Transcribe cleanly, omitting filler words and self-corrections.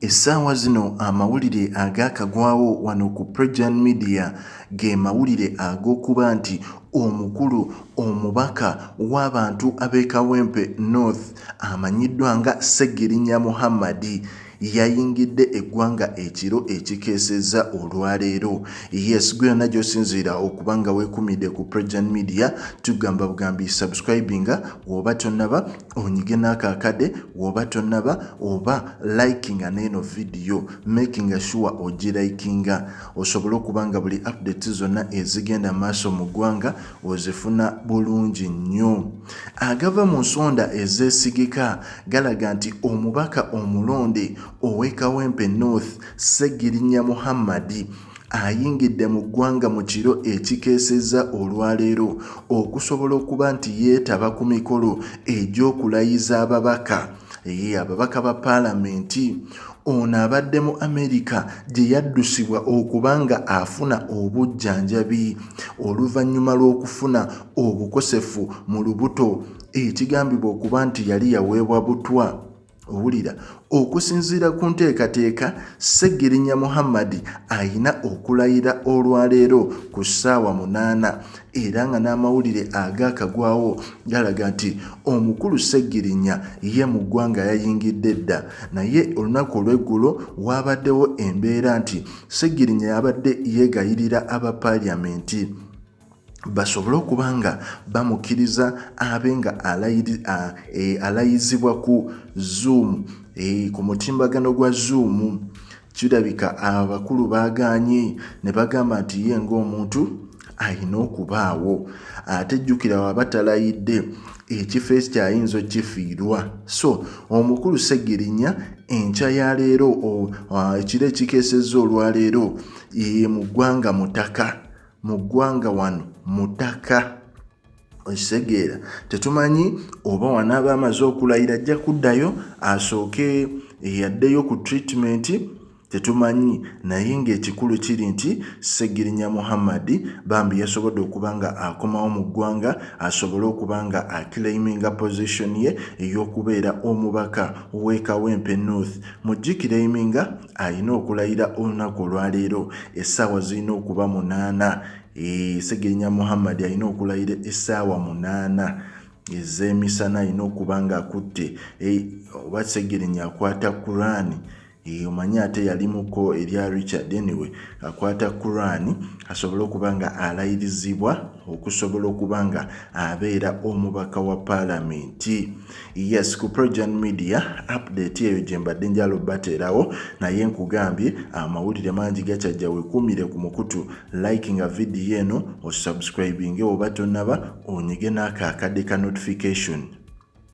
Essaawa zino amawulire agaakagwawo wano ku Prejan Media ge mawulire ag'okuba nti omukulu omubaka w'abantu ab'e Kawempe North amanyiddwa nga Ssegirinya Muhammad yayingidde eggwanga ekiro ekikeesezza olwaleero. Yes, gwe yonna gy'osinziira okuba nga weekumidde ku Prejan Media, tugamba bugambi subscribinga w'oba tonnaba, onyige n'ako akade woba tonaba, oba likinga n'eno vidiyo, makinga sure ogilikinga osobole okuba nga buli updates zonna ezigenda maaso mu ggwanga ozifuna bulungi nnyo. Agava mu nsonda ezeesigika galaga nti omubaka omulonde ow'e Kawempe North, Ssegirinya Muhammad, ayingidde mu ggwanga mu kiro ekikeesezza olwaleero okusobola okuba nti yeetaba ku mikolo egy'okulayiza ababaka ee ababaka ba paalamenti. Ono abadde mu Amerika gye yaddusibwa okuba nga afuna obujjanjabi oluvannyuma lw'okufuna obukosefu mu lubuto ekigambibwa okuba nti yali yaweebwa butwa. Owulira, okusinziira ku nteekateeka, Ssegirinya Muhammad ayina okulayira olwaleero ku ssaawa 8 era nga n'amawulire agaakagwawo galaga nti omukulu Ssegirinya ye mu ggwanga yayingidde dda, naye olunaku olw'eggulo waabaddewo embeera nti Ssegirinya yabadde yeegayirira aba Paaliyamenti basobole okuba nga bamukkiriza abe nga alayizibwa ku Zoom, ku mutimbagano gwa Zoom. Kirabika abakulu baagaanye ne bagamba nti ye ng'omuntu alina okubaawo, ate jjukira waba talayidde ekifo ekyo ayinza okukifiirwa. So omukulu Ssegirinya enkya ya leero, ekiro ekikeesezza olwaleero, mu ggwanga mutaka, mu ggwanga wano mutaka, okitegeera. Tetumanyi oba wanaaba amaze okulayira ajja kuddayo asooke yaddeyo ku treatment, tetumanyi, naye ng'ekikulu kiri nti Ssegirinya Muhammad bambi yasobodde okuba nga akomawo mu ggwanga asobole okuba nga aclaiminga position ye ey'okubeera omubaka w'e Kawempe North. Mu giclaiminga alina okulayira olunaku olwaleero, essaawa zirina okuba 8. Ssegirinya Muhammad alina okulayira essaawa 8 ez'emisana, alina okuba nga akutte, oba Ssegirinya akwata Quran, omanyi ate yalimuko erya Richard, anyway akwata Quran asobole okuba nga alayirizibwa okusobola okuba nga abeera omubaka wa paalamenti. Yes, ku Projan Media update eyo gye mbadde njala obbateerawo, naye nkugambye amawulire mangi gakyajja. Weekuumire ku mukutu, likinga vidiyo eno, osubscribinge oba tonnaba, onyige n'ako akadde ka notification.